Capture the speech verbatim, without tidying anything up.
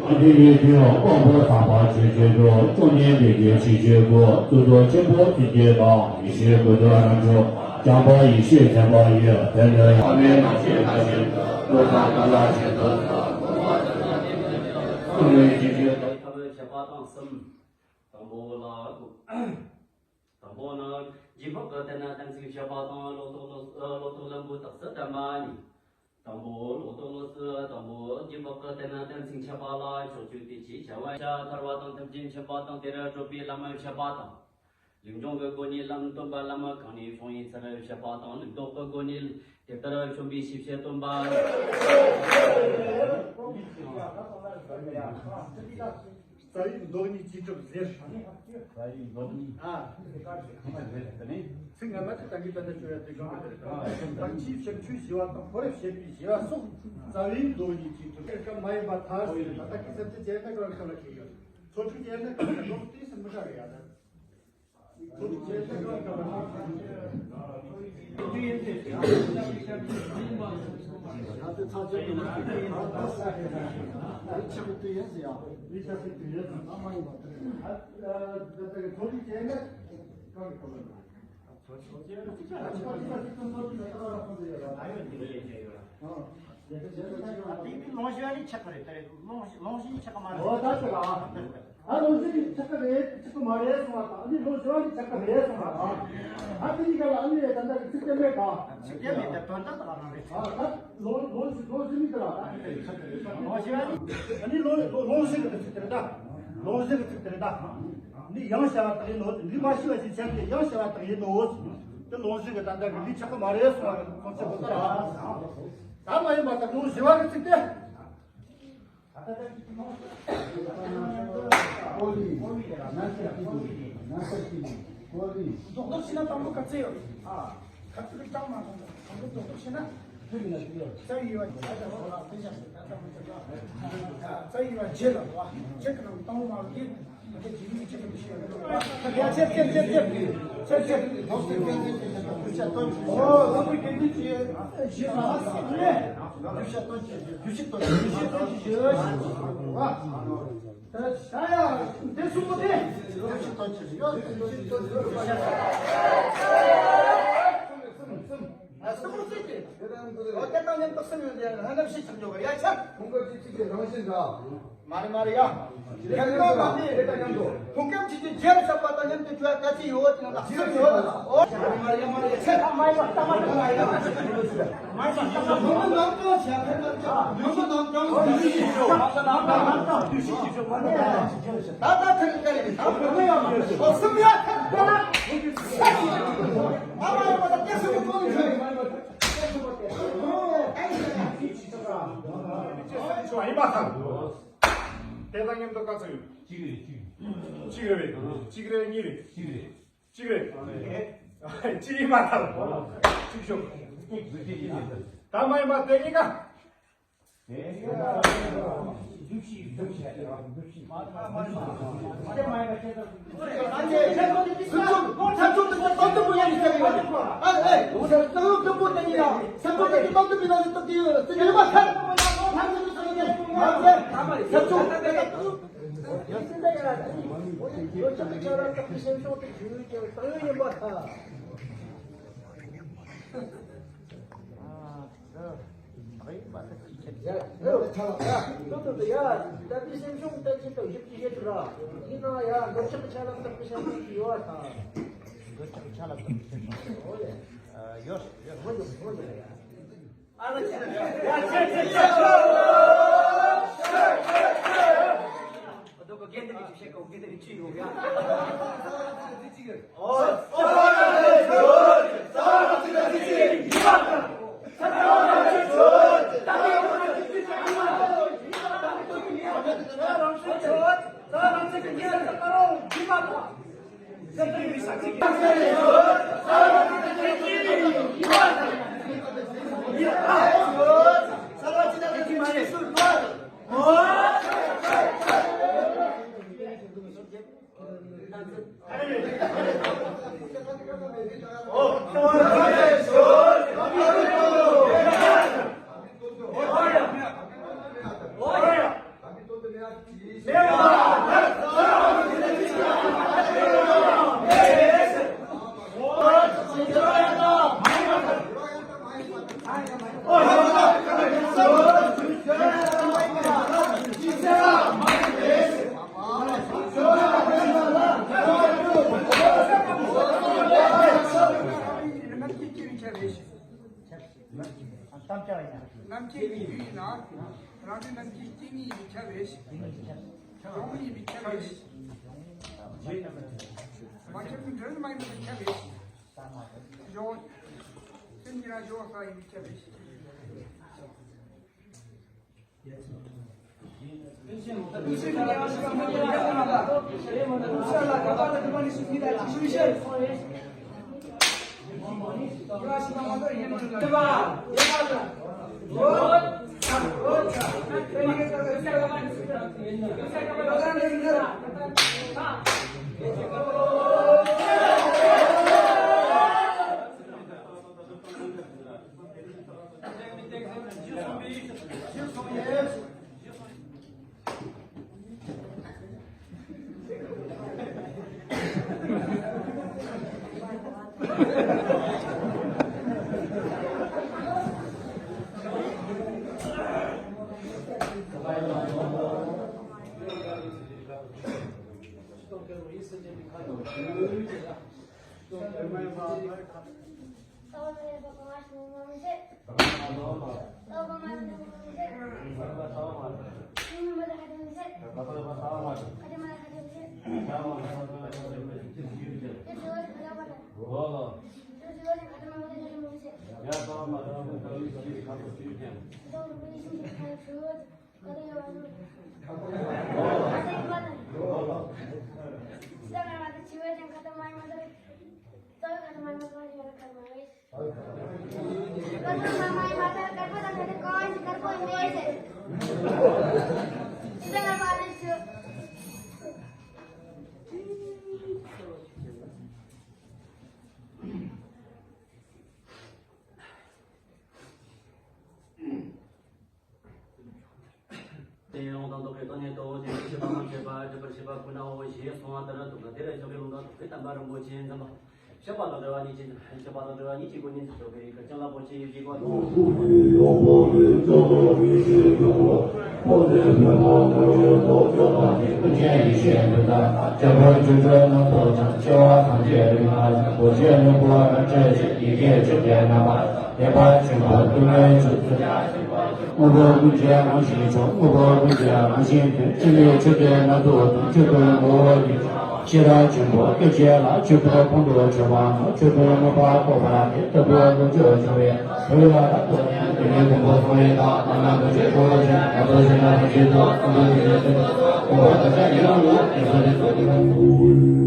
ཨ་ཏི་ཡེ་ཏི་ཡོ་དཀོན་པོ་དམ་པ་ཆོས་ཀྱི་འགྲོ། བཅོམ་ལྡན་འདས་ཀྱི་ཆོས་ཀྱི་སྐུ། གཙུག་ཏོར་ཆེན་པོ་ཐུགས་རྗེ་དང་། ཡེ་ཤེས་ཀུན་ཏུ་རང་བྱུང་བྱམས་པ་ཡེ་ཤེས་འདྲེན་པ་ཡི། དེ་ནི་ཡང་མེད་ནམ་ཞིག་ན་ཞིག་ཏུ། ལོ་དང་ཀ་ལ་ཞིག་ཏུ། ཐུབ་པའི་ཆོས་ཀྱི་ཐབས་བྱེད་པ་དང་གསུམ། དང་པོ་ལ། དང་པོ་ནི་རྗེས་དཔག་གི་དོན་དམ་ཚིག་བཤད་པ་དང་། ལོག་རྟོག་ལོག་ལོག་རྟོག་ལམ་བུ་རྟགས་སུ་བསྟན་པ་གཉིས། དང་པོ་ལོག་རྟོག་ལོག་སུ་དང་པོ་རྗེས་དཔག་གི་དོན་དམ་ཚིག་འཆད་པ་ལ་ཕྱོགས་བཅུ་དུས་གཅིག་བྱ་བ་བྱ་ཐར་བ་དང་ཐམས་ཅད་མཁྱེན་པ་དང་། དེར་སྤྲོད་པའི་ལམ་བཤད་པ་དང་། ལུགས་འབྱུང་གི་སྒོ་ནས་ལམ་སྟོན་པ། ལམ་གང་ནས་བྱུང་ཡིན་ཚུལ་བཤད་པ་དང་། ལུགས་ལྡོག་གི་སྒོ་ནས་དེ་ལྟར་བྱུང་བའི་ཤེས་བྱེད་སྟོན་པ། རྩ་བའི་མདོ་ནི་ཅི་སྒྲུབ་ཟེར། རྩ་བའི་མདོ་ནི། ཨ། ཚིག་སྔ་མ་དེ་ད་གིན་ད་ལྟ་བརྗོད་ཡ་དེ་གང་ག་དེ་རེད། ཨ། བར་ཆད་བྱང་ཆུབ་ཞི་བ་དང་། འཁོར་བ་ཞི་བའི་ཞི་བ་སོགས། རྩ་བའི་མདོ་ནི་ཅི་སྒྲུབ་ཟེར། སྐབས་མ་ཡིན་པ་མཐར་ཕྱིན། ད་ལྟ་གི་ཚབ་ཚུབ་ཅན་ནི་གང་གང་ལ་ཁེལ་ཡོད། ཚོགས་དྲུག་ཅན་ནི་གང་གང་ལ་ཏོག་ཙམ་མི་འདྲ་བ་ཡོད་ད། དེ་ནི་ལུང་ཞུ་བ་ནི་ཆགས་པ་རེད། ད་རེད། ལུང་ཞུ་ནི་ཆགས་པ་མ་རེད། འོ་ད་ཆགས་ཨ། ད་ལུང་ཞུ་ནི་ཆགས་པ་རེད། ཆགས་པ་མ་རེད་གསུང་བ་དང་། ཨ་ནི་ལུང་ཞུ་བ་ནི་ཆགས་པ་རེད་གསུང་བ་དང་། ཨ་དེ་གཉིས་ཀ་ལ་ཨ་ནི་ད་ལྟ་གི་ཚིག་དེ་མེད་ད། ཚིག་དེ་མེད་ད། དོན་དག་དང་རང་རེད། ཨ་ད་ལུང་ལུང་ཞུ་ལུང་ཞུ་ནི་དེ་ལ་ད་ལུང་ཞུ་བ་ནི། ཨ་ནི་ལུང་ལུང་ཞུ་གི་ཚིག་དེ་རེད་ད། ལུང་ཞུ་གི་ཚིག་དེ་རེད་ད། འདི་ཡང་བྱ་བ་དག་ཡིན་ནོ། འདི་མ་ཤི་བ་ཞིག་བྱས་ཏེ་ཡང་བྱ་བ་དག་ཡིན་ནོ། དེ་ལུང་ཞིག་གི་ད་ལྟ་གི་འདི་ཆགས་པ་མ་རེད་གསུང་བ་གི་ཚོགས་ཆེན་པོ་ལྟར། ད་མ་ཡིན་པ་དང་ལུང་ཞི་བ་གི་ཚིག་སྟེ། རྡོག་རྡོག་ཤེས་ན་དང་པོ་ག་ཚོད་ཡོད། ཨ། ཁ་ཐུག་གི་ཀྲང་མ་སོང་། དང་པོ་རྡོག་རྡོག་ཤེས་ན། རྩ་བའི་བ་རྗེས་ལ་བ། རྗེས་ཀྱི་ནང་དང་པོ་མ་བ་གི། ཨ། གསུམ་པོ་གཅིག་གི། ཨོ། དེ་དང་མཉམ་དུ་གསུམ་ཡོད་དེ་ཧ་ནམ་ཤི་ཆགས་འཇོག་གི་ཡ་ཆགས། ཁོང་གི་གཅིག་གཅིག་གི་རང་བཞིན་འདྲ། མ་རེད་མ་རེད་ཡ། ཁྱེད་ཀྱང་མ་ནི་ཁྱེད་ཀྱང་འདུག་ཁོང་སྐད་ཅིག་གི་རྗེས་ལ་ཆགས་པ་དང་མཉམ་དུ་བྱ་བ་ག་ཚོད་ཡོད་དེ་ན་ལ་གསུམ་ཡོད། ཨོ། མ་རེད་མ་རེད་ཡ། མ་རེད་ཡ། ཆེ། མ་ཡིན་པ་ལྟ་མ་ཐུབ་པ་ཡ། མ་ཡིན་པ་ལྟ་མ་ཐུབ་པ། མ་ཡིན་པ་ལྟ་མ་ཐུབ་པ། མ་ཡིན་པ་ལྟ་མ་ཐུབ་པ། ད་ད་ཐེངས་ཀ་རེ་ད་གསུམ་ཡ། ཨ་མ་ཡིན་པ་ད། དེ་དང་མཉམ་དུ་ག་ཚོད་ཡོད། གཅིག་རེད། གཅིག་རེད། གཅིག་རེད། གཉིས་རེད། གཅིག་རེད། གཅིག་རེད། གཅིག་ཡིན་མ་ཐལ། གཅིག་ཤོག་ད་མ་ཡིན་པ་དེ་གཉིས་ཀ། རྣམ་མཁྱེན་གྱི་རྒྱུད་ཡིན་ན། རང་གི་རྣམ་མཁྱེན་སྐྱེ་གནས་ཡིན་པས་ཁྱབ་པས། གྲངས་མེད་ཡིན་པས་ཁྱབ་པས། མ་ཁྱབ་ཀྱི་འབྲས་བུ་མ་ཡིན་པས་ཁྱབ་པས། སྦྱོར་བ། སེམས་ཉིད་རང་སྦྱོར་བ་ཡིན་པས་ཁྱབ་པས། དེ་ཡང་དང་ཐོག་གི་སྟོང་ཉིད་རྟོགས་ཏེ་ཤེས་པ་མ་ཤེས་པ་སྒྲིབ་པར་བྱེད་པ་ཀུན་ནའོ་ཞེས་གསུངས་པ་ལྟར་དུ་དེ་ལས་ཕྱོགས་ཀྱི་ལུང་དང་ཐོག་གི་བསྟན་པ་རིན་པོ་ཆེ་འཛིན་པ། ཤེས་པ་དང་འབྲེལ་བ་གཉིས་ཀྱིས་ཤེས་པ་དང་འབྲེལ་བ་གཉིས་ཀྱི་སྒོ་ནས་ཕྱོགས་ཀྱི་ཁ་ཅན་ལ་པོ་ཆེ་ཡོད་ཀྱི་བར་དུ། དངོས་པོ་ཀུན་གྱི་རང་བཞིན་མཆོག་དངོས་པོ་ཀུན་གྱི་རང་བཞིན་དོན། སྤྱི་ལས་ཆོས་ཀྱི་རྣམ་རྟོག་དང་ཆོས་དོན་ངོ་བོ་ཉིད། ཤེས་རབ་ཆེན་པོ་སྐད་ཅིག་ལ་ཆོས་པོ་ཁོང་དུ་ཆུད་པ་ནི་ཆོས་པོའི་དངོས་པོ་རྟོགས་པ་དེ་ལྟ་བུའི་ལུགས་སྦྱོར་བྱུང་བས། བོད་ལ་རབ་ཏུ་དེ་ནས་མགོན་པོ་ཚོགས་གཉིས་དང་བླ་མ་རྡོ་རྗེ་འཁོར་ལོ་ཆེན་རབ་ཏུ་ཞི་བ་ཐམས་ཅད་དུ་ཐམས་ཅད་ཀྱི་ལས་ཚུལ་དུ་དགོངས་པ་དང་བཅས་ཡིད་རང་ངོ་བོ་ཉིད་སོགས་ཏེ་ཚོགས་ཀྱི་ལུགས།